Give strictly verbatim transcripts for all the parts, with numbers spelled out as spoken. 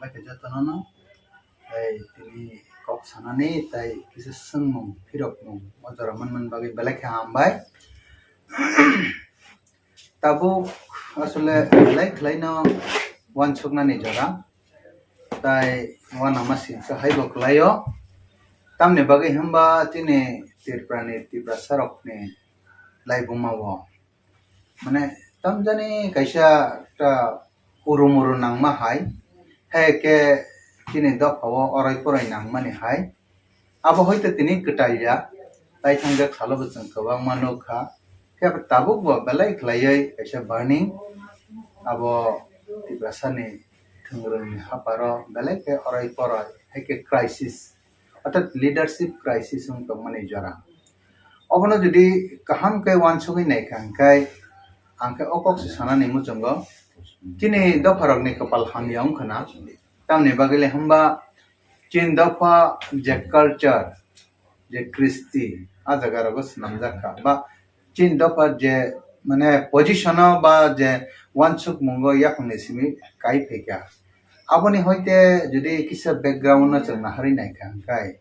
Khe jotono no tei tini kok sanani tei kisa swngmung phirokmung o jora manmani bagwi belai khe hambai. Tabuk asole belai khlaino wansuknani jora, tai wanama singsa haibo kwlaio. Tamni bagwi hwnba chini Tripurani Tiprasarokni laibuma o mane tamjani kaisa ta urum uru nangma hai, hai khe chini dopha o orai porai nangmani hai. Abo hoite tini kwtal ya, tai thangjak salo bo chwng kwbangma nukha. Khe tabuk bo belai khlaiwi kaisa burning abo Tiprasani thwngrwngni haparo belai khe orai porai hai khe crisis, orthat leadership crisis wng tongmani jora. Obono jodi kaham khe wansugwi naikha hwnkhe, ang khe o kok se sanani muchungo, chini dopharokni kwpal hamya wngkha na, tamni bagwi le hwnba chini dopha je culture, je kristi, a jaga rogo swnamjak kha, ba chini dopha je mane position o ba je wansukmungo yakungni simi kai phaikha. Aboni hoite jodi kisa background no chwng naharwi naikha hwnkhe,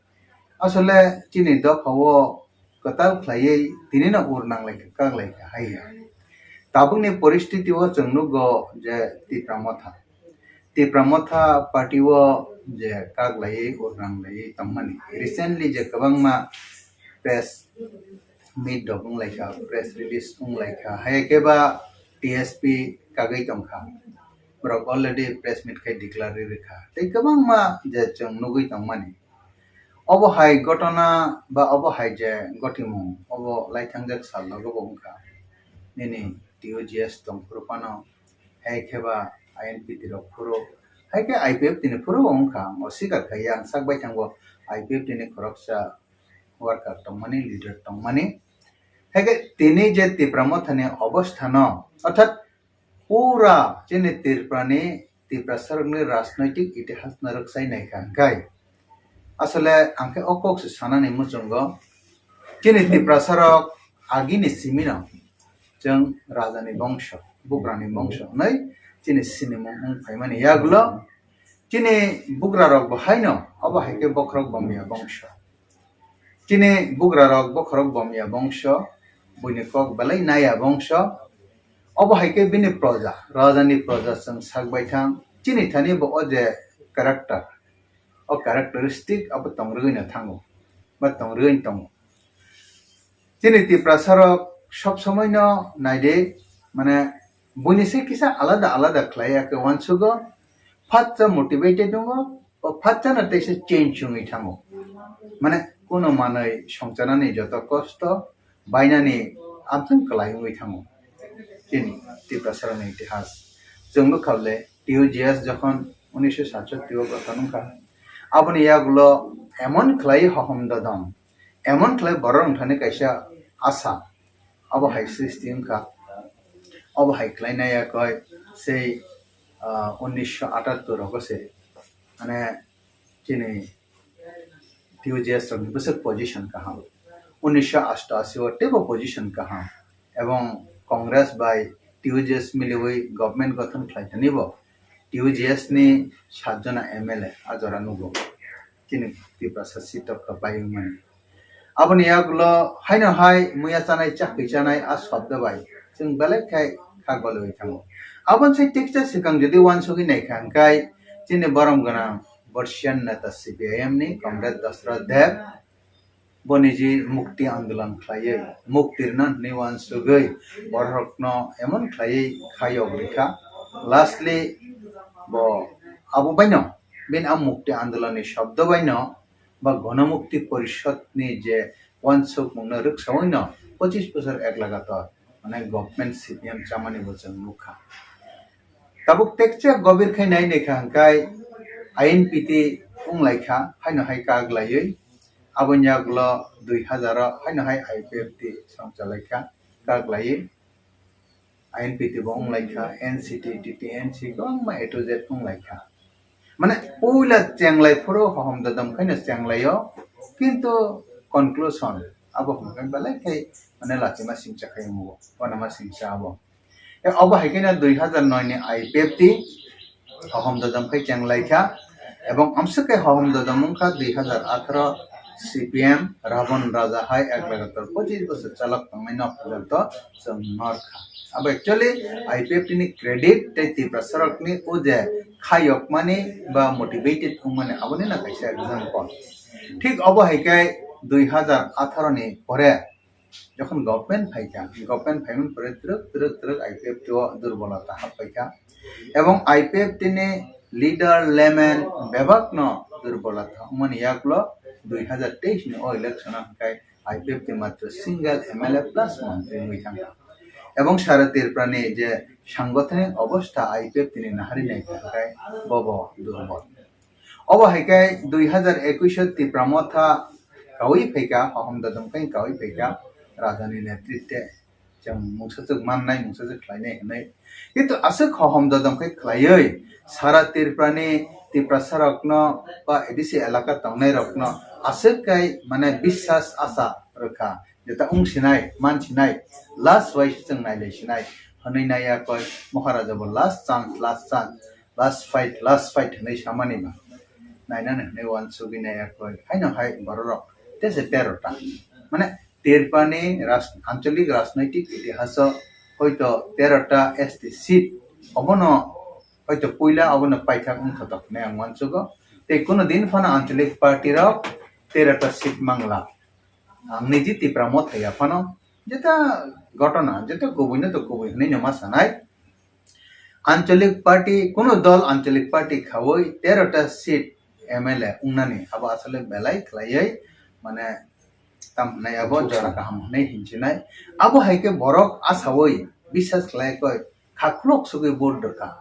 asole chini dopha o kwtal khlaiwi tini no ur nang lai kha, kak lai kha hai ya. Tabukni poristiti o chwng nugo je Tipra Motha, Tipra Motha party o je kak laiwi ur nang laiwi tongmani. Recently je kwbangma press meet rok wng lai kha, press release wng lai kha, hai khe ba T S P kagwi tong kha. Borok already press meet khai declare ri rwkha. Tei kwbangma je chwng nugwi tongmani. Obo hai gotona ba obo hai je gotimung, obo laithangjak sal logo bo wngkha. Nini T O G S tongphuru phano, hai khe ba I N P T rok phuru, hai khe I P F T ni phuru bo wngkha. Ang osikar khai ya, ang sak bai thango I P F T ni khoroksa worker tongmani, leader tongmani. Hai khe tini je Tipra Mothani obostha no, orthat pura chini Tripurani, Tiprasarokni rajnoitik itihas no rwksai naikha hwnkhe. Asole ang khe o kok se sanani muchungo, chini Tiprasarok agini simino chwng rajani bongso, bugrani bongso hwnwi chini sinimung wng phaimani yagulo, chini bugrarok bo haino obo hai khe bokhorok bomya bongso. Chini bugrarok bokhorok bomya bongso, buini kok belai naya bongso. Obo hai khe bini proja, rajani proja chwng sak bai thang. Chini thani bo o je character, o characteristic abo tong rwgwi no thango, ba tong rwgwi tongo. Chini Tiprasarok sob somoi no naidi, mane buini se kisa alada alada khlai ya khe uansugo, phatsa motivated wngo, o phatsa no teisa change wngwi thango. Mane kuno manwi songchanani joto kosto bainani amchwng kwlai wngwi thango. Chini Tiprasarokni itihas chwng nukha le T U G S jokhon unisho satshoti o gothon wngkha, aboni yagulo emon khlai hohom dodom, emon khlai borok wngthani kaisa asa, abo hai sristi wngkha. Abo hai khlainai ya koi sei, ah, unisho atattor rogo se, mane chini T U G S rokni bwswk position kaham, unisho ashto ashi o teibo position kaham, ebong Congress bai T U G S miliwi government gothon khlai thani bo T U G S ni sat jona M L A a jora nugo. Chini Tiprasa seat rok kha bai wngmani. Aboni yagulo haino hai muya chanai, chakri chanai a shobdo bai chwng belai khai kha golwi thango. Aboni sai teksa swkang jodi uansugwi naikha hwnkhe chini borom gwnang Borsian neta C P I M ni Comrade Dasarath Deb, boni ji mukti andolon khlaiwi, mukti rwna hwnwi uansugwi bororokno emon khlaiwi khayok rikha. Lastly, bo abo baino, bini a mukti andolonni shobdo baino, ba Ganamukti Porishad ni je uansukmungno rwksawi no pochis bosor ek lagatar, mane, government C P M chamani bo chwng nukha. Tabuk tekcha gobir khai nai naikha hwnkhe I N P T wng laikha, haino hai kak laiwi. Aboni yagulo dui hazar o haino hai I P F T songcha laikha, kak laiwi. I N P T bo wng laikha, N C T, T T N C kwbangma A to Z wng laikha. Mane puila chenglai phuru hohom dodom khaino chenglaio, kintu conclusion abo hwnkhe belai khai mane lachima singcha khai wngwo, wanama singcha abo. E, obo hai khe no dui hazar noi ni I P F T, hohom dodom khai cheng lai kha. Ebong amswk khe hohom dodom wng kha dui hazar atharo C P M Rabon Raja hai ek lagatar pochis bosor chalok tongnai no porjonto chwng nor kha. Abo actually I P F T ni credit tei Tiprasa rokni o je khayokmani ba motivated wngmani aboni no kaisa example. Thik obo hai khe dui hazar atharo ni pore jokhon government phaikha, government phaimani pore twrwk twrwk twrwk I P F T o durbolota happaikha. Ebong I P F T ni leader, layman bebakno durbolota wngmani yaklo dui hazar teis ni o election o hwnkhe I P F T matro single M L A plus montri wngwi thangkha. Ebong sara Tripura ni je sangothonik obostha I P F T ni nahari naikha hwnkhe bobo durbol. Obo hai khe dui hazar ekush o Tipra Motha kaui phaikha, hohom dodom khai kaui phaikha, Rajani netritwe chwng mungsajwk mannai, mungsajwk khlainai hwnwi. Kintu aswk hohom dodom khai khlaiwi sara Tripura ni Tiprasa rokno ba A D C elaka tongnai rokno aswk khai mane biswas asa rwkha, jeta wng sinai, man sinai, last wai se chwng nailai sinai hwnwi naiya koi Maharaja bo last chance, last chance. Last fight, last fight hwnwi samani ba. Nainani hwnwi uansugwi naiya koi. Haino hai bororok tese tero ta. Mane Tripura ni ras-, ancholik rajnoitik itihaso hoito tero ta S T seat. Obono hoito puila obono paithak wngthotok hwnwi ang uansugo. Tei kuno din phano ancholik party rok tero ta seat mangla. Ang niji Tipra Motha ya phano jeta ghotona, jeta kubui no to kubui hwnwi no ma sanai. Ancholik party, kunu dol ancholik party khaui tero ta seat M L A wngnani abo asole belai khlaiwi mane tam hwnai abo jora kaham hwnwi hinchinai. Abo hai khe borok asaui biswas khlai koi kha khulok sugui vote rwkha.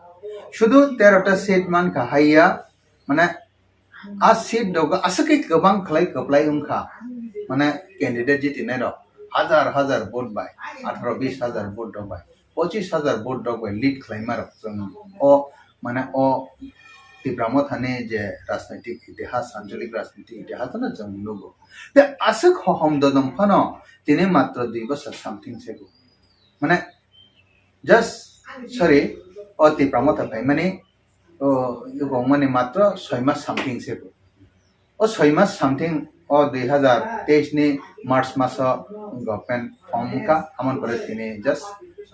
Sudu tero ta seat mankha haiya mane a seat dogo aswk khe kwbang khlai kwplai wngkha, mane candidate jitinai rok hajar hajar vote bai, atharo bis hajar vote rok bai, pochis hajar vote rok bai lead khlaima rok chwng o, mane o Tipra Mothani je rajnaitik itihas, ancholik rajnaitik itihas no chwng nugo. Te aswk hohom dodom phano tini matro dui bosor something sego, mane just, sorry, o Tipra Motha phaimani o, yokongmani matro soi mas something se. O soi mas something o dui hazar teis ni March maso government form wngkha, amon pore tini just,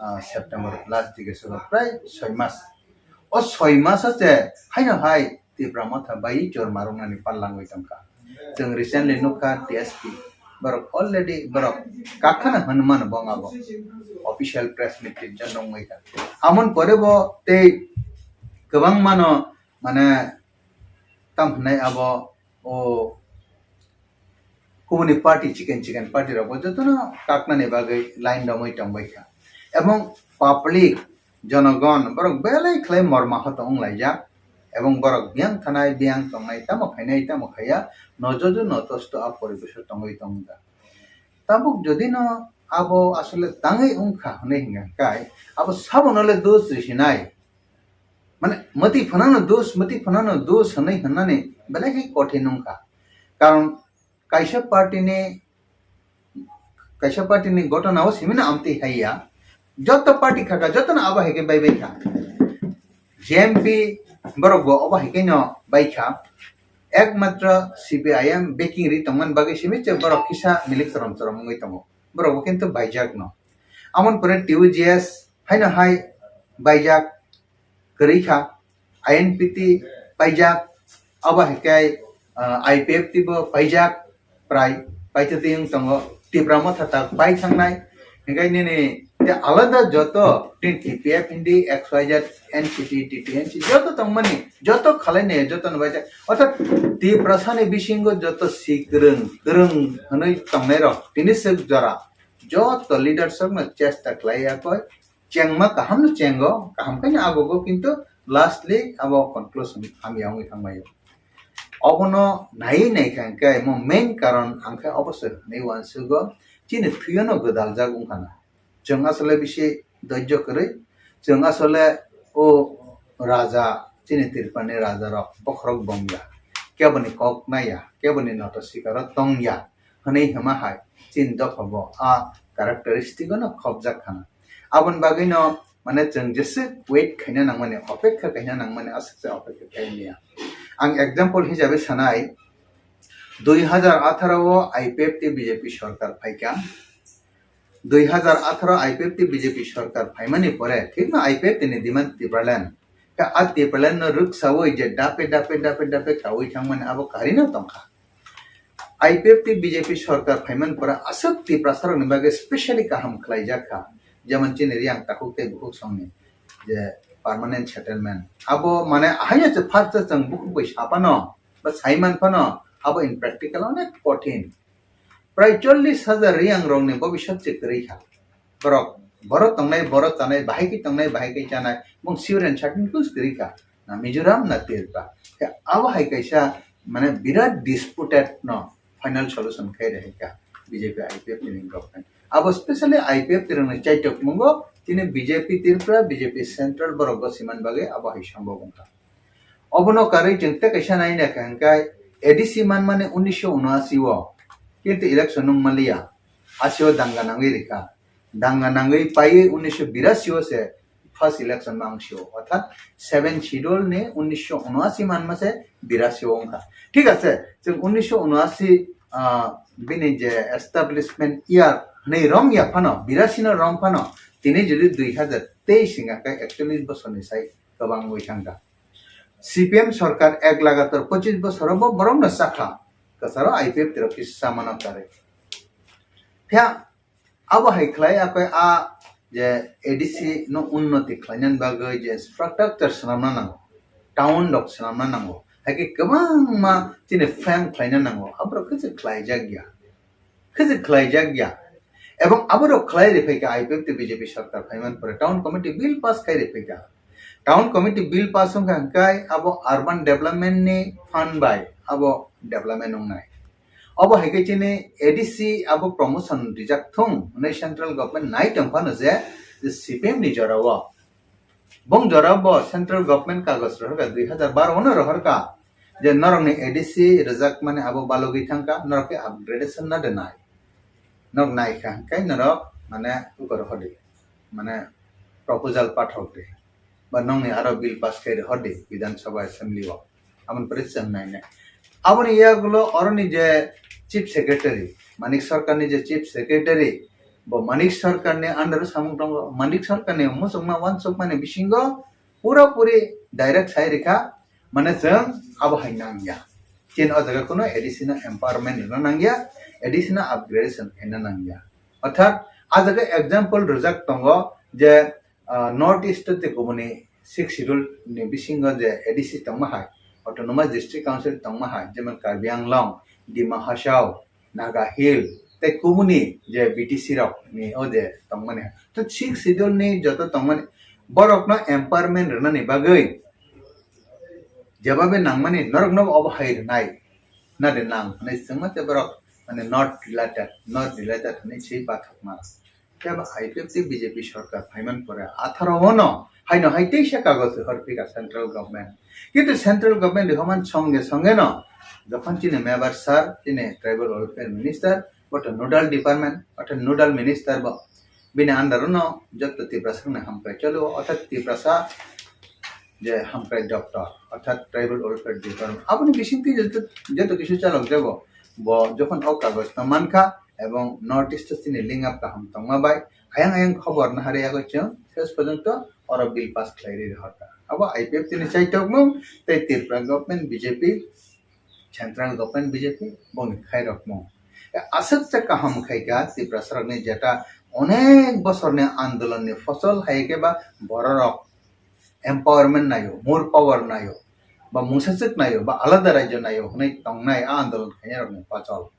ah, September last dike se prai soi mas. O soi mas se haino hai Tipra Motha bai chor marungnani pallangwi tongkha. Chwng recently nukha T S P, borok already borok kakhana hwnmano bong abo official press meet twi jon rwngwi kha. Amon pore bo tei kwbang mano mane tam hwnai abo o kubuni party chicken chicken party rok bo jotono kaknani bagwi line romwi tongbai kha. Ebong public jonogon borok belai khlai morma hot wng laijak. Ebong borok biyang thanai, biyang tongnai, tamo khainai, tamo khaiya, no jojo no tosto a poribesh o tongwi tongda. Tabuk jodi no abo asole tangwi wngkha hwnwi hwnka kai, abo sabono le dos risinai. Mane, mwtwi phano no dos, mwtwi phano no dos hwnwi hwnani belai khe kothin wngkha. Karon kaisa party ni, kaisa party ni gotona o simi no amtwi haiya. Joto party khaka, joto no abo hai khe bai bai kha. J M P borok bo obo hai khe no bai kha. Ekmatro C P I M backing ri tongmani bagwi simi che borok kisa milik chorom chorom wngwi tongo. Borok bo kintu baijak no. Amon pore T U J S haino hai baijak kwrwi kha, I N P T paijak, abo hai khe, ah, I P F T bo paijak, prai paitwtwi wng tongo, Tipra Motha tak pai thangnai, hinkhe nini tei alada joto tin T P F hindi, X Y Z, N C T, T T N C joto tongmani, joto khalaini, joto no baijak. Orthat Tiprasani bisingo joto si kwrwng, kwrwng hwnwi tongnairok tini swk jora joto leaders rokno chesta khlai ya koi, chengma kaham no chengo, kaham khe no agogo, kintu lastly abo conclusion hamya wngwi thangmai o. Obono naiwi naikha hwnkhe mo main karon ang khe obo se hwnwi uansugo, chini thwio no gwdaljak wngkha na. Chwng asole bisi doijjo kwrwi, chwng asole o raja, chini Tripurani raja rok bokhorok bomya, keboni kok naiya, keboni noto sikaro tongya hwnwi hwnma hai chini dopha bo a characteristic no khopjak khana. Aboni bagwi no Mane chwng jeswk wait khaina nangmani, opekha khaina nangmani, aswk se opekha khaimya. Ang example hisabe sanai, dui hazar atharo o I P F T B J P sorkar phaikha, dui hazar atharo I P F T B J P sorkar phaimani pore thikno I P F T ni demand Tipraland. Khe a Tipraland no rwksawi je dape dape dape dape kawi thangmani abo karino tongkha. I P F T B J P sorkar phaimani pore aswk Tiprasarokni bagwi specially kaham khlaijak kha, jemon chini Riyang takhuk tei bukhuk songni je permanent settlement. Abo mane ahaiya se phat se chwng bukhuk bai saphano ba saiman phano abo in practical onek kothin. Prai chollish hajar Riyang rokni bobiswt se kwrwi kha. Borok, borok tongnai, borok chanai, bahai khe tongnai, bahai khe chanai, mung sure and certain kwrwi kha. Na Mizoram, na Tripura. Khe abo hai kaisa, mane, birat disputed no final solution khai rehai kha B J P I P F T ni government. Abo specially I P F T rokni chaitok mungo, tini B J P Tripura, B J P Central borok gosiman bagwi abo hai sambok wngkha. Obono karwi chwng tei kaisa naina kha hwnkhe A D C manmani unisho unoashi o, kintu election nung manliya, asio danga nangwi rikha. Danga nangwi paiwi unisho birashi o se first election mangsio, orthat seven schedule ni unisho unoashi manma se birashi o wngkha. Thik ase, chwng unisho unoashi, ah, bini je establishment year hwnwi rom ya phano, birashi no rom phano, tini jodi dui hazar teis wngkha khe ekchollish bosorni sai kwbang wngwi thangkha. C P M sorkar ek lagatar pochis bosoro bo borokno chakha, kwcharo I P F T rok kisa chamano karwi. Phiya abo hai khlai akoi a je A D C no unnoti khlainani bagwi je infrastructure swnamna nango, town rok swnamna nango, hai khe kwbangma chini frame khlaina nango, aborok khe khlaijak ya. Khe se khlaijak ya. Ebong aborok khlai riphaikha I P F T B J P sorkar phaiman pore town committee bill pass khai riphaikha. Town committee bill pass wngkha hwnkhe abo urban development ni fund bai abo development wngnai. Obo hai khe chini A D C abo promotion rijak thung hwnwi central government nai tong phano je, je C P M ni jorao. Bong jora bo central government kagoj rohorkha, dui hazar baro no rohorkha, je norokni A D C rwjak mani abo balogwi thangkha, norok khe upgradation na de nai. Norok naikha hwnkhe norok mane uko rohordi, mane proposal pathokdi, ba nokni aro bill pass khe rohordi Bidhan Sabha Assembly o. Aboni pore chwng nainai. Aboni yagulo oroni je Chief Secretary, Manik Sarkarni je Chief Secretary, bo Manik Sarkarni under o samung tongo. Manik Sarkarni muchungma uansukmani bisingo pura puri direct sai rikha, mane chwng abo hai nangya. Chini o jaga kuno A D C no empowerment rwna nangya, A D C no upgradation khaina nangya. Orthat a jaga example rwjak tongo je, ah, North East o tei kubuni Sixth Schedule ni bisingo je A D C tongma hai, Autonomous District Council tongma hai, jemon Karbi Anglong, Dima Hasao, Naga Hill, tei kubuni je B T C rok ni o je tongmani hai. To Sixth Schedule ni joto tongmani borokno empowerment rwnani bagwi jebabe nangmani norokno obo hai rwnai na de nang hwnwi swngma tei borok mane not related, not related hwnwi swi pathokma. Phiya ba I P F T B J P sorkar phaiman pore atharo o no haino hai teisa kagoj rohor phika central government. Kintu central government rohorman songe songe no jokhon chini Mebar sir, chini tribal welfare minister, boto nodal department, orthat nodal minister bo bini under o no joto Tiprasa ni hamkrai cholo, orthat Tiprasa je hamkrai doctor, orthat tribal welfare department. Aboni bisingtwi joto, joto kisu chalok jabo. Bo jokhon o kagoj no mankha, ebong North East o chini link up kaham tongma bai ayang ayang khobor naharwi yago chwng ses porjonto oro bill pass khlai rwi rohorkha. Abo I P F T ni chaitokmung tei Tripura government B J P, central government B J P bongni khairokmung. Aswk se kaham khaikha Tiprasarokni jeta onek bosorni andolonni fosol hai khe ba bororok empowerment naio, more power naio, ba mungsaswk naio, ba alada rajyo naio hwnwi tongnai a andolon khainai rokni pachal.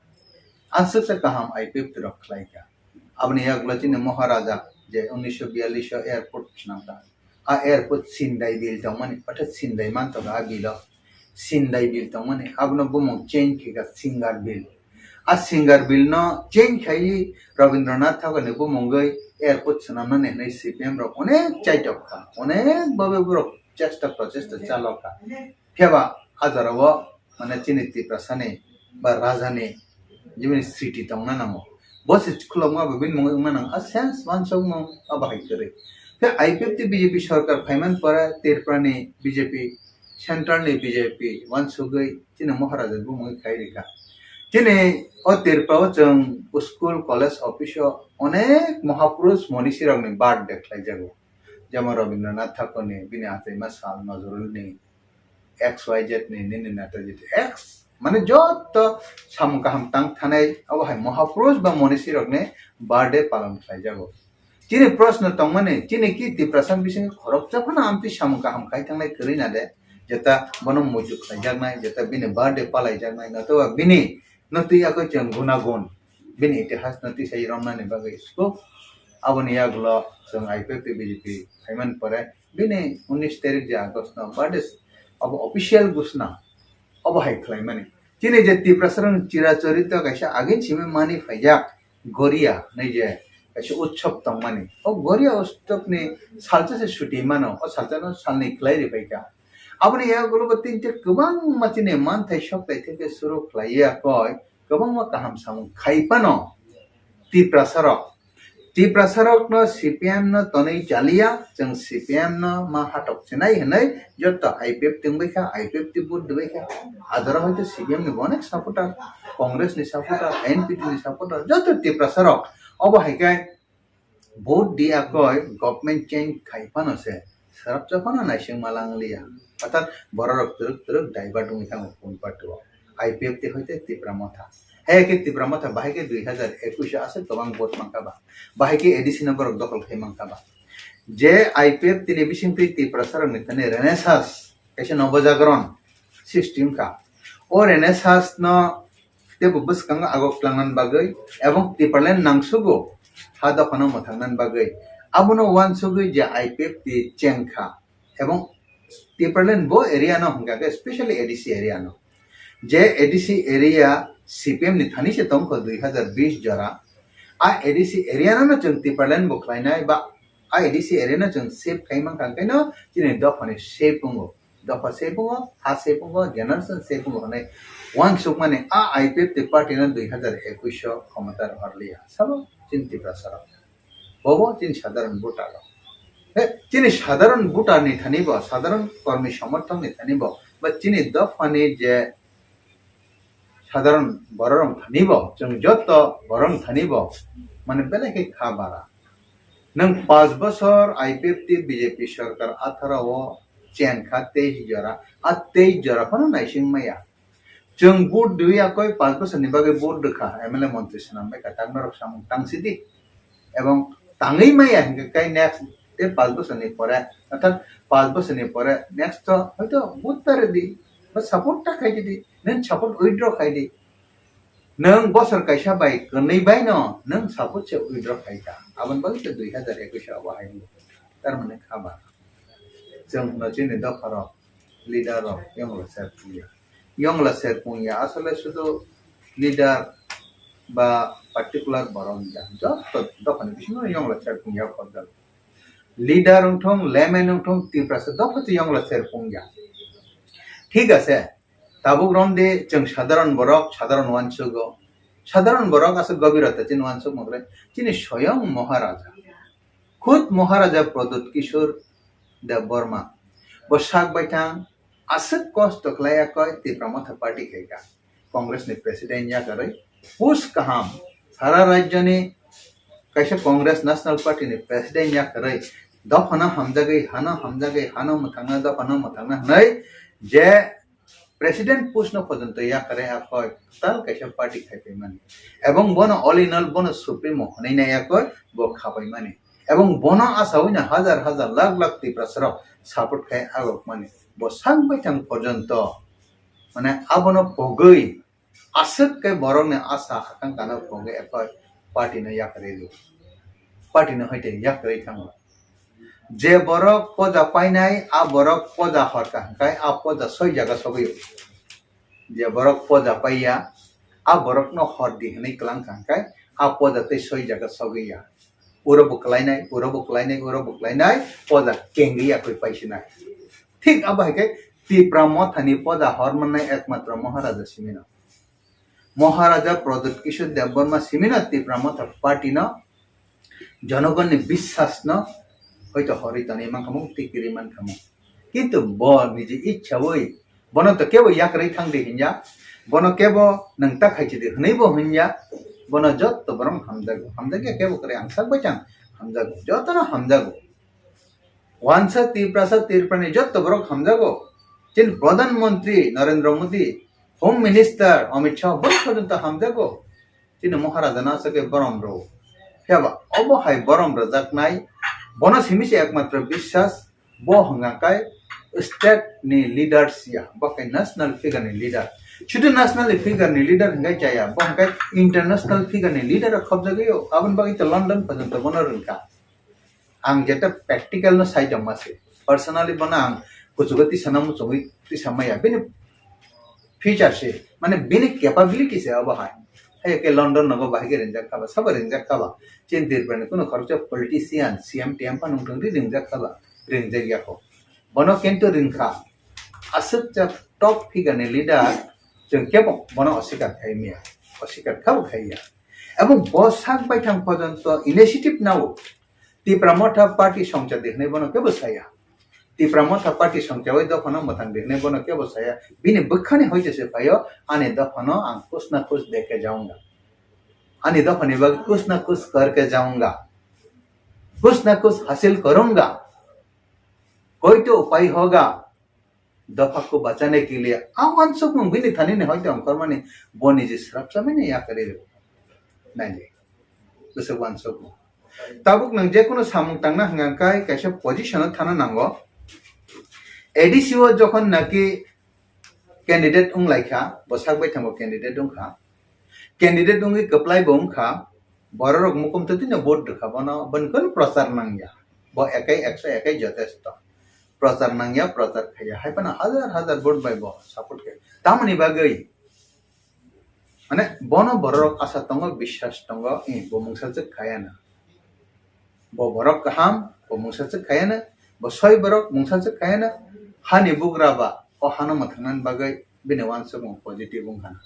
Aswk se kaham I P F T rok khlaikha. Aboni yagulo chini Maharaja je unisho biyallish o airport swnamkha. A airport Sindai Bill tongmani, orthat Sindai manthogo a bill o. Sindai Bill tongmani, abono bumung change khaikha Singar Bill. A Singar Bill no change khai Rabindranath Thakurni bumungwi airport swnamnani hwnwi C P M rok onek chaitok kha, onek babe borok chesta prochesta chalok kha. Phiya ba a jorao mane chini Tiprasani ba rajani jibini sriti tongna nango. Bo se khulokma bo bini mungwi wngna nango. A sense wansukmung abo hai kwrwi. Khe I P F T B J P sarkar phaiman pore Tripura ni B J P, central ni B J P wansugwi chini Maharaja bumung khai rikha. Chini o Tripura o chwng school, college, office o onek Mahapurush Monishi rokni birthday khlaijago. Jemon Rabindranath Thakur ni, bini achaima sal, Nazrul ni, X Y Z ni, nini Netaji X, mane joto samung kaham tang thanai, abo hai Mahapurush ba Monishi rokni birthday palon khlaijago. Chini proshno tongmani, chini ki Tiprasa bising khoroksa phano amtwi samung kaham khai thangnai kwrwi na de, jeta bono muitu khlaijaknai, jeta bini birthday palaijaknai, notoba bini no twi yakoi chwng gunagun, bini itihas no twi sai romnani bagwi suk. Aboni yagulo chwng I P F T B J P phaiman pore bini unis tarik je August no birthday abo official gusna obo hai khlaimani. Chini je Tiprasa rokni chira chorito kaisa agin simi mani phaijak Goria hinwi je kaisa utsob tongmani. O Goria utsobni salsa se suti mano, o salsa no salni khlai ri phaikha. Aboni yagulo bo tinte kwbangma chini manthai sok tai theke suru khlai ya koi, kwbangma kaham samung khai phano Tiprasa rok. Tiprasa rokno C P M no tonwi chaliya, chwng C P M no ma hatok chinai hinwi joto I P F T wngwi kha, I P F T vote rwwi kha. Adara hoito C P M ni bo onek supporter, Congress ni supporter, N P P ni supporter, joto Tiprasa rok. Obo hai khe vote di akoi government change khai phano se, sarapsa phano naising malang liya. Orthat bororok twrwk twrwk divert wngwi thango phone party o. I P F T hoite Tipra Motha. Hai khe Tipra Motha bahai khe dui hazar ekush o aswk kwbang vote mankha ba. Bahai khe A D C no borok dokhol khai mankha ba. Je I P F T ni bisingtwi Tiprasa rokni thani Renaissance, kaisa Nobojagron srishti wngkha. O Renaissance no teibo bwskango agok twlangna bagwi ebong Tipraland nangsugo ha dophano mwthangna bagwi. Abono wansugwi je I P F T chengkha ebong Tipraland bo area no hwnkha khe specially A D C area no. Je A D C area C P M ni thani se tongkho dui hazar bish jora. A A D C area no no chwng Tipraland bo khlainai ba a A D C area no chwng save khai mankha, hwnkhe no chini dophani save wngo. Dopha se pungo, ha se pungo, generation se pungo hwnwi wansukmani a I P F T party no dui hazar ekush o khomota rohorliya. Sabo chini Tiprasa rok. Bobo chini sadharan voter rok. He, chini sadharan voter ni thani bo, sadharan kormi somorthok ni thani bo, ba chini dopha ni je sadharan borok rok thani bo, chwng joto borok rok thani bo, mane belai khe kha bara. Nwng panch bosor I P F T B J P sarkar atharo o cheng kha teis jora, a teis jora phano naising maya. Chwng vote rwya koi panch bosor ni bagwi vote rwkha, M L A montri swnam bai kha, tak norok samung tang sidi. Ebong tangwi maya hinkhe kai next te panch bosor ni pore, orthat panch bosor ni pore next to hoito vote ta rwdi, ba support ta khai di, nwng support withdraw khai di. Nwng bosor kaisa bai kwnwi bai no nwng support se withdraw khai ta. Aboni bagwi se dui hazar ekush abo hai wngkha. Tar mane kha ba. Chwng hwno chini dopha rok, leader rok yongla ser pungya. Yongla ser pungya asole sudu leader ba particular borok ya. Joto dopha ni bisingo yongla ser pungya khorjak. Leader wngthong, layman wngthong, Tiprasa dopha to yongla ser pungya. Thik ase, tabuk romdi chwng sadharan borok, sadharan wansugo. Sadharan borok aswk gobirota chini wansukma kwrwi, chini soyong Maharaja. Khud Maharaja Pradyut Kishore Debbarma. Bo sak baithang aswk kosto khlai ya koi Tipra Motha Party khai kha. Congress ni president ya kwrwi. Pus kaham. Sara rajyo ni kaisa Congress National Party ni president ya kwrwi. Dophano hamjagwi, hano hamjagwi, hano mwthangna, dophano mwthangna hwnwi je president post no pojonto yakarwi akhoi tal kaisa party khai paimani. Ebong bono all in all bono supremo hwnwi nai akhoi bo khabaimani. Ebong bono asawino hajar hajar lakh lakh Tiprasa rok support khai agokmani. Bo sak baithang pojonto mane abono pogwi aswk khe borokni asa akangkha no pogwi akhoi party no yakarwi rw. Party no hoite yakarwi thango. Je borok poja painai, a borok poja horkha hwnkhe a poja soi jaga sogwi o. Je borok poja paiya, a borokno hor di hwnwi kwlang kha hwnkhe a poja tei soi jaga sogwi ya. Uro bo kwlainai, uro bo kwlainai, uro bo kwlainai, poja kengwi ya kwi paisinai. Thik abo hai khe Tipra Mothani poja hor mannai ekmatro Maharaja simino. Maharaja Pradyut Kishore Debbarma simino Tipra Motha party no, jonogonni biswas no Hoito horwi tonwi mankha mung, twi kwrwi mankha mung. Kintu bo niji ichhawi, bono to kebo yakrwi thang di hinya, bono kebo nwng ta khaichi di hwnwi bo hinya, bono jotto borok hamjago, hamjakya kebo kwrwi ang sak bai chang hamjago, jotono hamjago. Wansa Tiprasa Tripurani jotto borok hamjago. Chini Pradhan Mantri Narendra Modi, Home Minister Amit Shah, borok porjonto hamjago. Chini Maharaja no aswk khe borom rw. Phiya ba obo hai borom rwjaknai, bono simi se ekmatro biswas, bo hwnga khe state ni leaders ya, bo khe national figure ni leader. Shudu national figure ni leader hwnga chaya, bo hwnga khe international figure ni leader khobjagwi o. Aboni bagwi to London porjonto bono rwngkha. Ang jeta practical no sai tongma se. Personally bono ang kuchugo tisa no muchungwi tisa maya. Bini feature se, mane bini capability se abo hai. Hai ke London nogo bahai ke ringjak khaba, sabo ringjak khaba. Chini Tripura ni kuno khoroksa politician, C M T M phano wngthong di ringjak khaba, ringjak ya kho. Bono kintu ringkha. Aswk cha top figure ni leader, chwng kebo bono osikar khai miya. Osikar khabo khai ya. Abo bo sak baithang porjonto initiative nao. Tipra Motha Party songcha di hwnwi bono kebo saya. Tipra Motha Party songcha oi dophano mwthang di hwnwi bono kebo saya. Bini bwkhani hoite se phaio, ani dophano ang kuch na kuch deke jaunga. Ani dophani bagwi kuch na kuch karke jaunga. Kuch na kuch hasil karunga. Koi to upai hoga. Dopha ko bachane ke liye. A wansukmung bini thani ni hoite ongkhormani bo niji srapsa mani yakarwi rw. Naidi. Bwswk wansukmung. Tabuk nwng je kono samung tangna hwnka khe kaisa position o thana nango. A D C o jokhon naki candidate wng lai kha, bo sak bai thango candidate wng kha. Candidate wngwi kwplai bo wng kha, borok rok mukum twtwi no vote rwkha bono, boni kono prochar nangya. Bo ekai ekso ekai jotesto. Prochar nangya, prochar khaiya. Hai phano hajar hajar vote bai bo support khe. Tamoni bagwi, mane, bono borok asa tongo, biswas tongo, eh, bo mungsa chwk khaya na. Bo borok kaham, bo mungsa chwk khaya na. Bo soi borok mungsa chwk khaya na. Hani bugra ba, o hano mwthangna bagwi bini wansukmung positive wngkha na.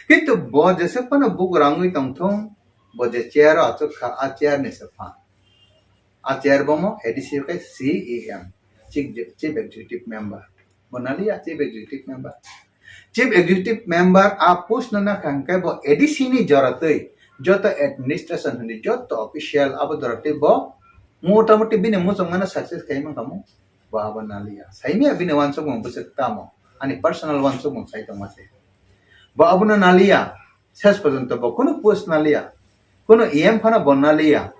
Kintu bo jeswk phano bugra wngwi tongthung, bo je chair o achuk kha, a chair ni se phan. A chair bomo A D C o khe C E M, Chief, Chief Executive Member. Bo naliya Chief Executive Member. Chief Executive Member a post no nakha hwnkhe bo A D C ni joratwi joto administration hwnwi joto official abo joratwi bo motamoti bini muchungmano success khai mankha mo. Bo abo naliya. Saimya bini wansukmung bwswk tamo. Ani personal wansukmung sai tongma se. Bo abono naliya. Ses porjonto bo kunu post naliya, kunu E M phano bo naliya.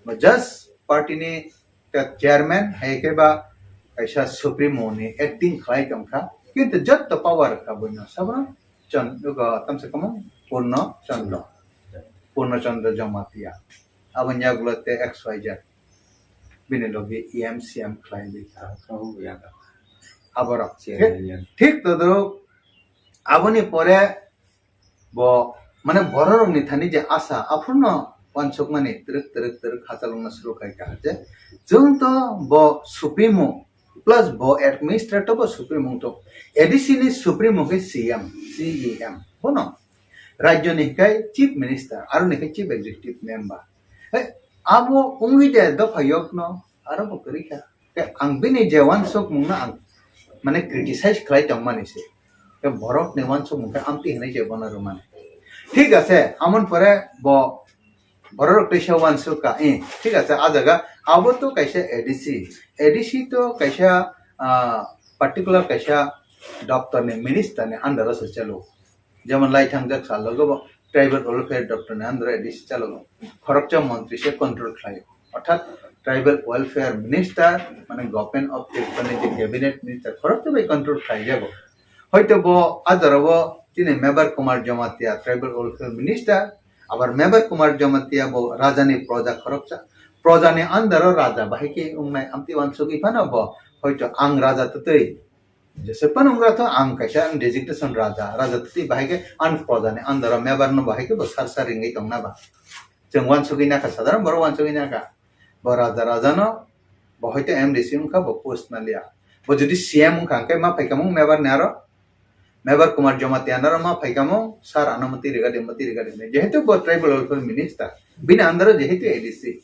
Bo just party ni ta chairman, hai khe ba kaisa supremo ni acting khlai tongkha. Kintu jotto power kha buino sabra chon-, go tamsa kamung Purno Chandra. Purno Chandra Jamatia. Aboni yagulo te X Y Z. Bini logi E M C M khlai di kha. Aborok. Chairman. Thik todorok aboni pore bo, mane, bororokni thani je asa, aphurno wansukmani twrwk, twrwk, twrwk hachalwkna suru khai kha je, chwng to bo supremo, plus bo administrator bo supremo wngtong. A D C ni supremo khe C M, C E M. Bono rajyoni hinkhe Chief Minister, aroni khe Chief Executive Member. He, abo wngwi de dopha yokno, aro bo kwrwi kha. Khe ang bini je wansukmungno ang, mane, criticize khlai tongmani se. Khe borokni wansukmung khe amtwi hinwi je bono rwmani. Thik ase, amon pore bo bororok teisa wansuk kha, eh, thik ase, a jaga abo to kaisa A D C. A D C to kaisa, ah, particular kaisa doptor ni minister ni under o se chalo. Jemon lai thangjak salo go tribal welfare doptor ni under o A D C chalo. Khoroksa montri se control khlaio. Orthat tribal welfare minister, mane government of Tripura ni je cabinet minister khoroksa bai control khlaijago. Hoito bo a jora o chini Mebar Kumar Jamatia tribal welfare minister, abar Mebar Kumar Jamatia bo raja ni proja khoroksa. Proja ni under o raja bahai khe wngnai amtwi wansugwi phano bo hoito ang raja twtwi Jeswk phano wngkha to ang kaisa ang designation raja, raja twi bahai khe ang proja ni under o Mebar no bahai khe bo sar sar ringwi tongna ba. Chwng wansugwi nakha, sadharon borok wansugwi nakha. Bo raja raja no, bo hoito M D C wngkha, bo post naliya. Bo jodi C M wngkha hwnkhe ma phaikha mung Mebar ni aro, Mebar Kumar Jamatia ni aro ma phaikha mung sir ano mati riga di, mati riga di. Jehetu bo tribal welfare minister, bini under o jehetu A D C.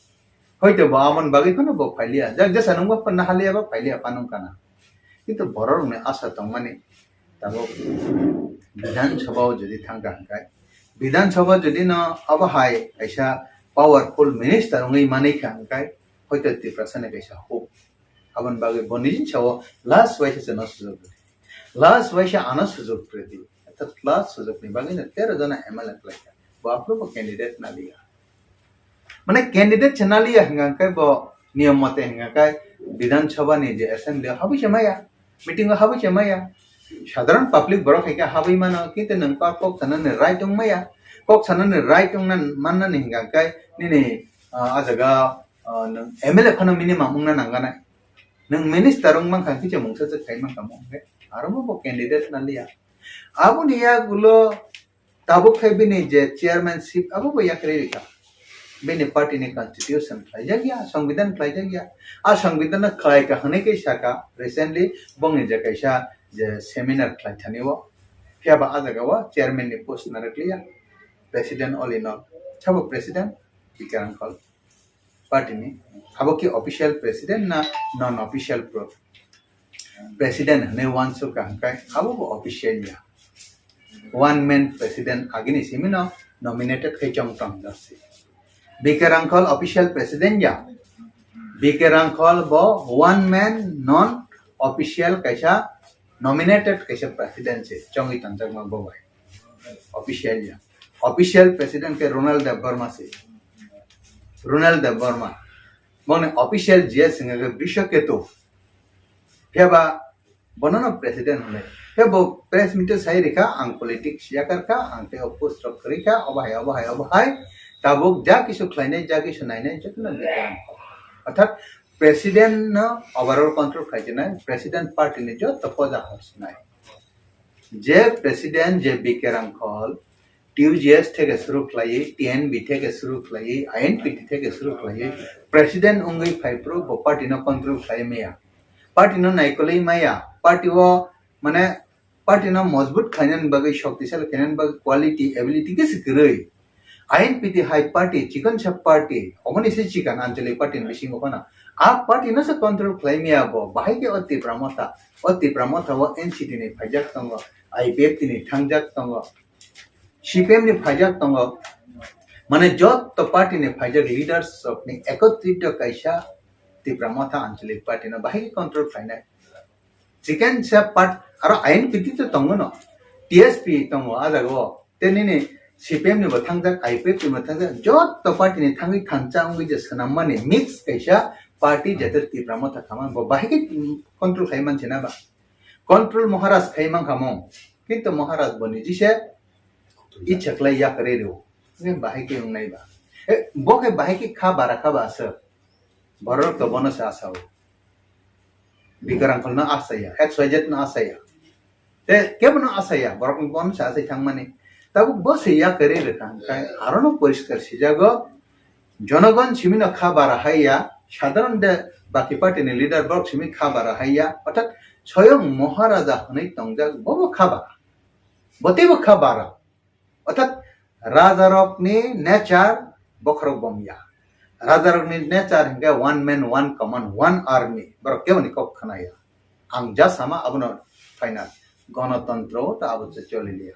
Hoito bo amon bagwi phano bo phailiya. Jak jesa nungba phano haliya ba phailiya phano kana. Kintu borok ni asa tongmani tabuk Bidhan Sabha o jodi thangkha hwnkhe, Bidhan Sabha jodi no abo hai kaisa powerful minister wngwi manwi kha hwnkhe, hoito Tiprasa ni kaisa hope. Aboni bagwi bo nijin sao last waisa chwngno sujok rwdi. Last waisa ano sujok rwdi. Orthat last sujok ni bagwi no tero jona M L A khlaikha. Bo aphuru bo candidate naliya. Mane candidate se naliya hwnkha khe bo niyom mote hwnkha khe Bidhan Sabha ni je assembly o habwi se maya, meeting o habwi se maya. Sadharan public borok hai khe habwi mano, kintu nwng kok, kok sana ni right wng maya. Kok sana ni right wng na manna ni hwnkha khe nini, ah, ah jaga, ah, nwng M L A phano minimum wng na nang gana. Nwng minister wng mankha khe se mungsa se khai mankha mo hwnkhe aro bo candidate naliya. Aboni yagulo tabuk khe bini je chairmanship abo bo yakarwi rikha. Bini party ni constitution khlaijak ya, songbidan khlaijak ya. A songbidan no khlai ka hwnwi khe saka recently bongni je kaisa je seminar khlai thani o. Phiya ba a jaga o chairman ni post narwk liya. President all in all. Sabo president? Bikram Kol. Party ni. Abo ki official president na non official pro-, president hwnwi uansukha hwnkhe abo bo official ya. One man president agini simi no nominated khai chong tong jasi. Bikram Kol official president ya. Bikram Kol bo one man non official kaisa nominated kaisa president se chongwi tongjakma bo bai. Official ya. Official president khe Ronald Debbarma se. Ronald Debbarma. Boni official G S hwnkha khe Brishaketu. Phiya ba bono no president hwnwi. Phiya bo press meet o sai rikha, ang politics yakar kha, ang tei o post rok kwrwi kha, obo hai, obo hai, obo hai. Tabuk ja kisu khlainai, ja kisu nainai, jotono Bikram Kol. Orthat president no overall control khlai sinai, president party ni joto poja hor sinai. Je president je Bikram Kol, T U G S theke suru khlaiwi, T N B theke suru khlaiwi, I N P T theke suru khlaiwi, president wngwi phai phuru bo party no control khlai maya. Party no naikolwi maya. Party o mane party no mojbut khlainani bagwi, shoktisali khlainani bagwi quality, ability khe se kwrwi. I N P T hai party, chikon sa party, oboni se chikon Anchalik party ni bisingo phano. A party no se control khlai maya bo, bahai khe o Tipra Motha, o Tipra Motha o N C T ni phaijak tongo, I P F T ni thangjak tongo, C P M ni phaijak tongo. Mane joto party ni phaijak leaders rok ni ekotrito kaisa Tipra Motha Anchalik party no bahai khe control khlainai. Chikon sa part aro I N P T to tongo no, T S P tongo a jaga o. Tei nini C P M ni bo thangjak, I P F T ni bo thangjak, joto party ni thangwi thangcha wngwi je swnammani mix kaisa party, jete Tipra Motha khamani bo bahai khe control khai manse na ba? Control Maharaj khai mankha mo, kintu Maharaj bo niji se ichha khlai yakarwi rw, bahai khe wngnai ba? Eh, bo khe bahai khe kha bara kha ba aswk? Borok to bono se asao. Bikram Kol no asaya, X Y Z no asaya. Te kebo no asaya, borok ni bono se asai thangmani. Tabuk bo se yakarwi rwkha, hwnkhe aro no poriskar sijago. Jonogon simi no kha bara haiya, sadharon de baki party ni leader borok simi kha bara haiya, orthat soyong Maharaja hwnwi tongjak, bo bo kha bara. Bo teibo kha bara. Orthat rajarokni nature bokhorok bomya. Rajarokni nature hwnkhe one man, one command, one army. Borok keboni kok khnaya. Ang ja sama abono final. Gonotontro ta abo se choli liya.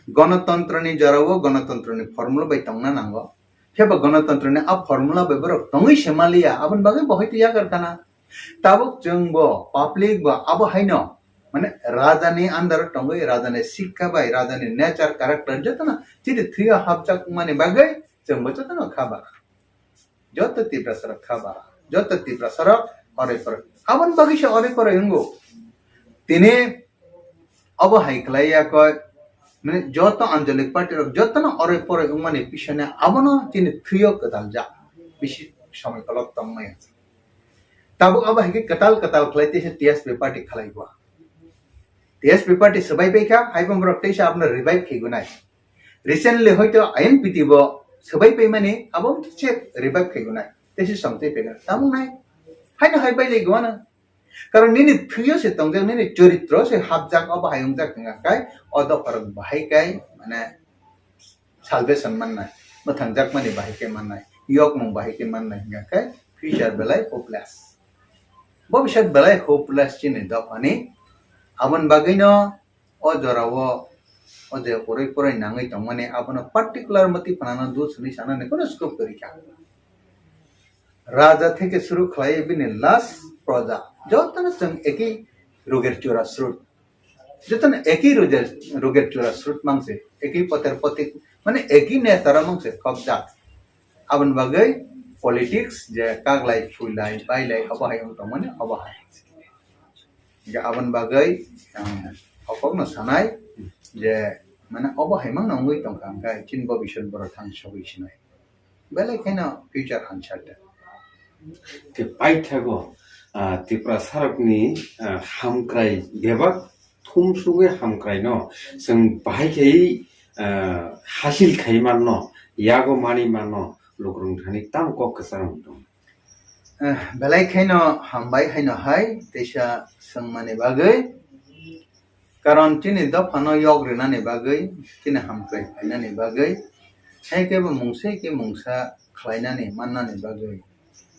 Gonotontroni jorao gonotontroni formula bai tongna nango. Phiya ba gonotontroni a formula bai borok tongwi se maliya. Aboni bagwi bo hoito yagar kana. Tabuk chwng bo, public bo abo haino, mane, rajani under o tongwi, rajani sikha bai, rajani nature, character jotono chini thwio hapjak wngmani bagwi chwng bo jotono kha bara. Joto Tiprasa rok kha bara. Joto Tiprasa rok oroi poroi. Aboni bagwi se oroi poroi wngo. Tini Obo hai khlai ya koi, mane joto Anchalik party rok jotono oroi poroi wngmani pisane abono chini thwio kwtal jak, bisi somoi kolok tongmaya. Tabuk abo hai khe kwtal kwtal khlai teisa T S P party khlai gua. T S P party swbai pai kha, hai bo borok teisa abono revive khai gunai. Recently hoito I N P T bo swbai pai mani abo se revive khai gunai. Teisa somtwi pai gunai. Tabuk nai. Haino hai bai lai gua na. Karon nini thwio se tongjak, nini choritro se hapjak, obo hai wngjak wngkha khe, o dopharok bahai khe, mane, salvation mannai, mwthangjakmani bahai khe mannai. yokmung bahai khe mannai hingkha khe future belai hopeless. Bobiswt belai hopeless chini dophani. Aboni bagwino o jorao o je kwrwi kwrwi nangwi tongmani abono particular mati phanano dut swnwi sanani kono scope kwrwi kha. Raja theke suru khlai bini last proja jotono chwng eki roger chura srut. Jotono eki roger, roger chura srut mangse, eki poter potik, mane eki netara mangse khokjak. Aboni bagwi politics je kaglai, phuilai, bailai, obo hai wng tongmani, obo hai. Je aboni bagwi ang hokokno sanai je mane obo hai mangno wngwi tongkha, hwnkhe chini bobiswt borok thang sogwi sinai. Belai kheno future uncertain. Tei paithago, ah, Tripura sarokni, ah, hamkrai bebak thumsugwi hamkraino chwng bahai khaiwi, ah, hasil khai manno, yago mani manno, lukurok thani tamo kok kwcharo wng tongo. Eh, belai kheno hambai haino hai teisa swngmani bagwi. Karon chini dophano yok rinani bagwi, chini hamkrai phainani bagwi, hai khe bo mungsa khe mungsa khlainani mannani bagwi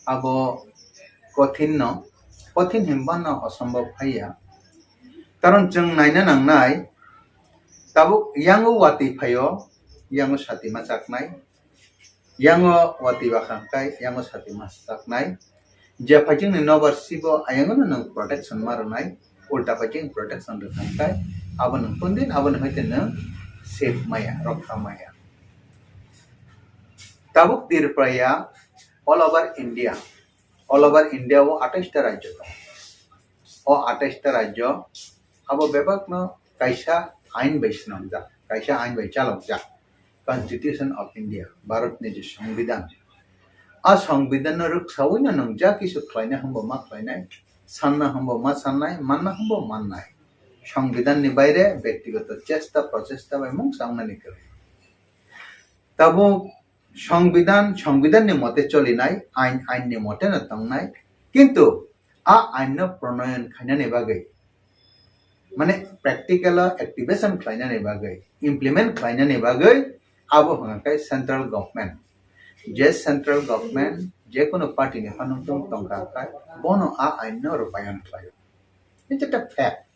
abo kothin no, kothin hinba no osombhob phaiya. Karon chwng naina nangnai, tabuk yango watwi phaio, yango sati ma chaknai, yango watwi bakha hwnkhe yango sati ma chaknai. Je phaikhe nini nobar sibo ayangno nwng protection ma rwnai, ulta phaikhe protection rwkha hwnkhe abo nwng kundin aboni hoite nwng safe maya, rokha maya. Tabuk Tripura ya all over India, all over India o atais ta rajyo tongo. O atais ta rajyo abo bebakno kaisa ain bai swnamjak, kaisa ain bai chalokjak, Constitution of India, Bharatni je Songbidan. A Songbidanno rwksaui no nwng ja kisu khlaina hwnbo ma khlainai, sanna hwnbo ma sannai, manna hwnbo mannai. Songbidanni baire bektigoto chesta prochesta bai mungsa wngnani kwrwi. Tabuk Songbidan, Songbidanni mote cholinai, ain, ainni mote no tongnai. Kintu a ainno pronoyon khainani bagwi, mane practical o activation khlainani bagwi, implement khlainani bagwi abo hwnka khe central government. Je central government je kono party ni phanang tong tongkha khe bono a ainno rupayon khlaio. It's a fact.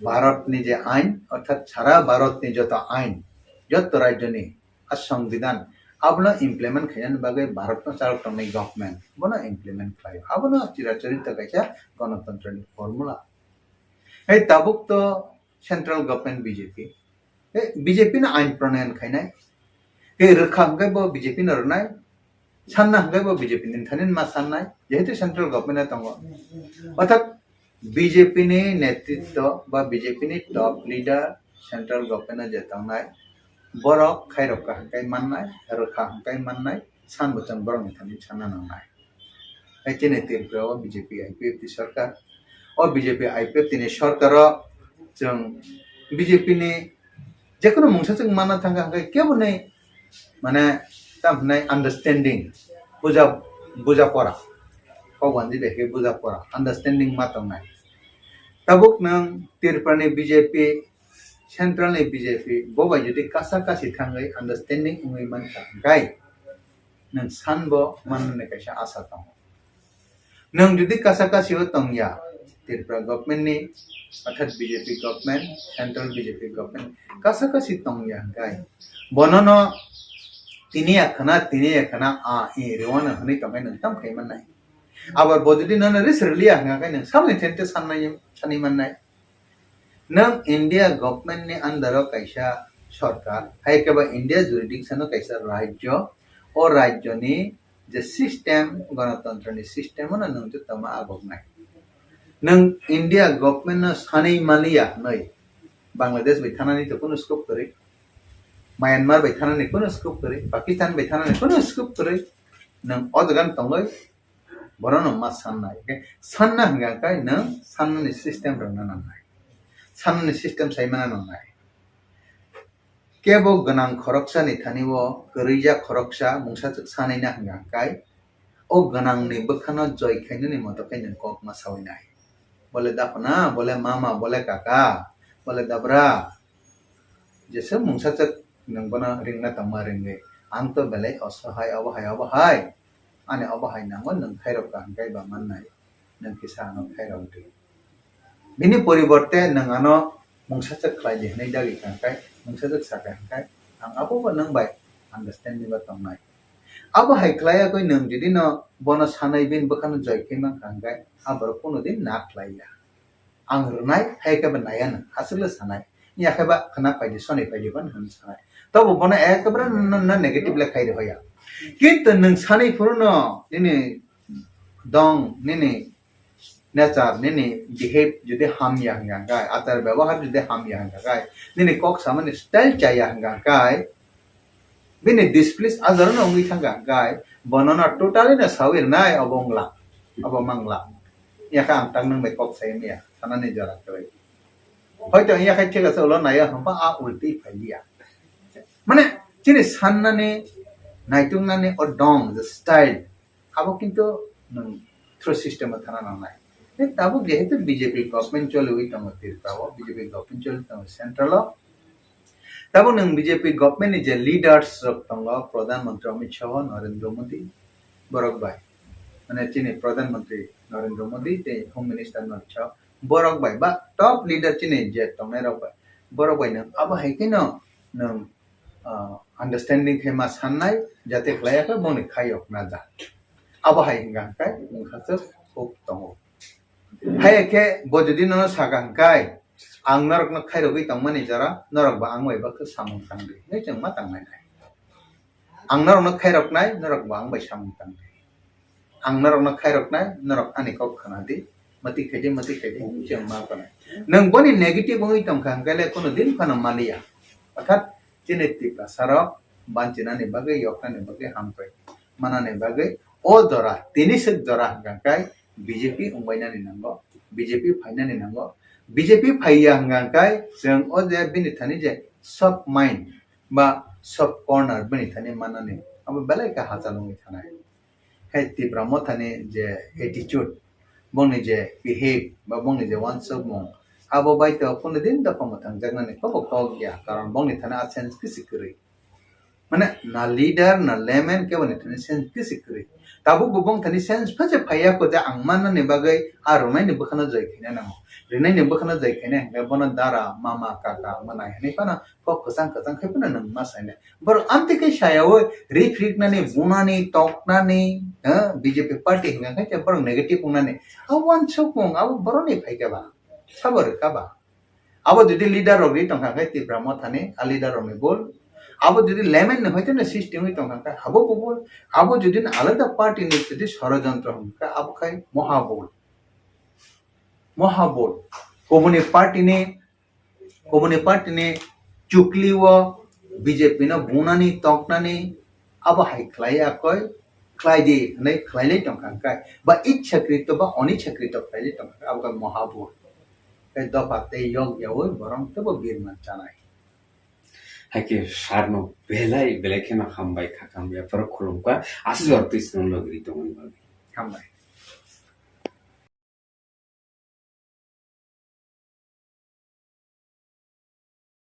Bharatni je ain, orthat sara Bharatni joto ain, joto rajyoni a Songbidan, abono implement khainani bagwi Bharatno chalok tongnai government, bono implement khlaio. Abono chirachorita kaisa ganatantrani formula. Hei tabuk to central government B J P. Hei B J P no ain pronoyon khainai. Hei rwkha hwnkhe bo B J P no rwnai. Sanna hwnkhe bo B J P ni thani ma sannai. Jehetu central government o tongo. Orthat B J P ni netritwo ba B J P ni top leader, central government o je tongnai, borok khairokha hwnkhe mannai, rwkha hwnkhe mannai, san bo chwng borokni thani sanna nangnai. Hai chini Tripura o B J P I P F T sarkar, o B J P I P F T ni sarkar o chwng B J P ni jekunu mungsa chwng manna thangkha hwnkhe kebo ni mane tam hwnai understanding, buja, buja pora, kok wanji bai khe buja pora, understanding ma tongnai. Tabuk nwng Tripura ni B J P, central ni B J P, bo bai jodi kasa kasi thangwi understanding wngwi mankha hwnkhe nwng sanbo manmani kaisa asa tongo. Nwng jodi kasa kasio tongya, Tripura government ni, orthat B J P government, central B J P government, kasa kasi tongya hwnkhe, bonono tini ya khna, tini ya khna, a, i, rwano hwnwi tongkhe nwng tam khai mannai. Abar bo jodi nono ris rwliya hwnkhe nwng samni thente sannai, sanwi mannai. Nwng India government ni under o kaisa sarkar, hai khe ba India jurisdiction o kaisa rajyo, o rajyo ni je system, ganatantra ni system, ono nwng joto ma agok nai. Nwng India government no sanwi maliya hwnwi Bangladesh bai thanani to kunu scope kwrwi, Myanmar bai thanani kunu scope kwrwi, Pakistan bai thanani kunu scope kwrwi, nwng o jaga no tongwi borokno ma sannai. Hwnkhe sanna hwnkha khe nwng sannani system rwna nangnai, sannani system saimana nangnai. Kebo gwnang khoroksani thani o kwrwijak khoroksa mungsa swk sanwi na hwnkha khe, o gwnangni bwkhano joi khainani moto khe nwng kok ma sawi nai. Bole daphna, bole mama, bole kaka, bole dabra, jesa mungsa swk nwng bono ringna tongma ringwi. Ang to belai osohai, obo hai, obo hai. Ani obo hai nango, nwng khairok ka hwnkhe ba mannai. Nwng kisa ano khairok di. Bini poriborte nwng ano mungsa chwk khlai di hwnwi dagi ka hwnkhe, mungsa chwk sa ka hwnkhe, ang abo bo nwng bai understanding o tongnai. Abo hai khlai ya koi nwng jodi no bono sanai bini bwkhano joi khe man ka hwnkhe, a borok kuno din na khlai ya. Ang rwnai, hai khe ba nai ya nwng, aswk le sanai. Ya khe ba khna phai di, soni phai di ban hwn sanai. Tobo bono ekebare no, no negative le khai rw ya. Kintu nwng sanai phuru no nini dong, nini nature, nini behave jodi ham ya hwnkha khe, achar byabohar jodi ham ya hwnkha khe, nini kok samani style cha ya hwnkha khe, bini displease ajaro no wngwi thangkha hwnkhe, bono no totally no sawi rwnai obo wngla, obo mangla. Yakhe ang tak nwng bai kok sai maya, sanani jora kwrwi. Hoito yakhe thik ase ulo naiya hwnba a ulti phai liya. Mane chini sannani, naituknani o dong, the style, abo kintu nwng through system o thana nangnai. Tei tabuk jehetu B J P government choliwi tongo Tripura o, B J P government choliwi tongo central o. Tabuk nwng B J P government ni je leaders rok tongo, Pradhan Mantri Amit Shah, Narendra Modi, borok bai, mane chini Pradhan Mantri Narendra Modi tei Home Minister Amit Shah, borok bai ba top leader chini je tongnai rok bai, borok bai nwng abo hai kheno nwng ah, understanding khe ma sannai, jate khlai ya khe bongni khai yok na da. Abo hai hwnka hwnkhe wngkha se huk tongo. Hai khe bo jodi nono saka hwnkhe, ang norokno khairogwi tongmani jora, norok bo ang bai bakhe samung tang di, hwnwi chwng ma tang nai nai. Ang norokno khairoknai, norok bo ang bai samung tang di. Ang norokno khairoknai, norok ani kok khna di, mati khai di, mati khai di, chwng ma khna. Nwng boni negative wngwi tongkha hwnkhe le kono din phano maliya. Orthat chini Tiprasa rok banchinani bagwi, yoknani bagwi, hamkrai manani bagwi o jora, tini swk jora hwnkha khe B J P wngbainani nango, B J P phainani nango. B J P phaiya hwnkha khe chwng o je bini thani je soft mind ba soft corner bini thani mannani abo belai khe hachal wngwi thanai. Hai Tipra Mothani je attitude, bongni je behave, ba bongni je uansukmung, abo bai to kunu din dopha mwthangjaknani kobo kok ya, karon bongni thani a sense kisi kwrwi. Mane na leader, na layman, kebo ni thani sense kisi kwrwi. Tabuk bo bong thani sense pha je phaiya ko je ang mannani bagwi a rwnaini bwkhano joi khaina nango. Rwnaini bwkhano joi khaina hwnkhe bono dara, mama, kaka, mwnai hinwi phano kok kwchang kwchang khai phano nwng ma sainai. Borok amtwi khe sayaui rifriknani, bunani, toknani, eh, B J P party hwnka khe borok negative wngnani. Abo uansukmung, abo borokni phaikha ba? Sabo rwkha ba? Abo jodi leader rok ri tongkha khe Tipra Mothani, a leader rokni bol. Abo jodi layman ni hoite no system wi tongkha khe abo bo bol. Abo jodi no alada party ni jodi sorojontro hwnkha khe abo khai moha bol. Moha bol. Koboni party ni Koboni party ni chukli o B J P no bunani toknani abo hai khlai ya koi, khlai di hwnwi khlailai tongkha hwnkhe ba ichhakrito ba onichhakrito khlailai tongkha hwnkhe abo khe mohabul. Tei dopha tei yok yaui borok teibo birman chanai. Haikhe sarno belai belai kheno hambai kha, hambai aphuru khulumkha, aswk jora twi chwng logri tongmani bagwi. Hambai.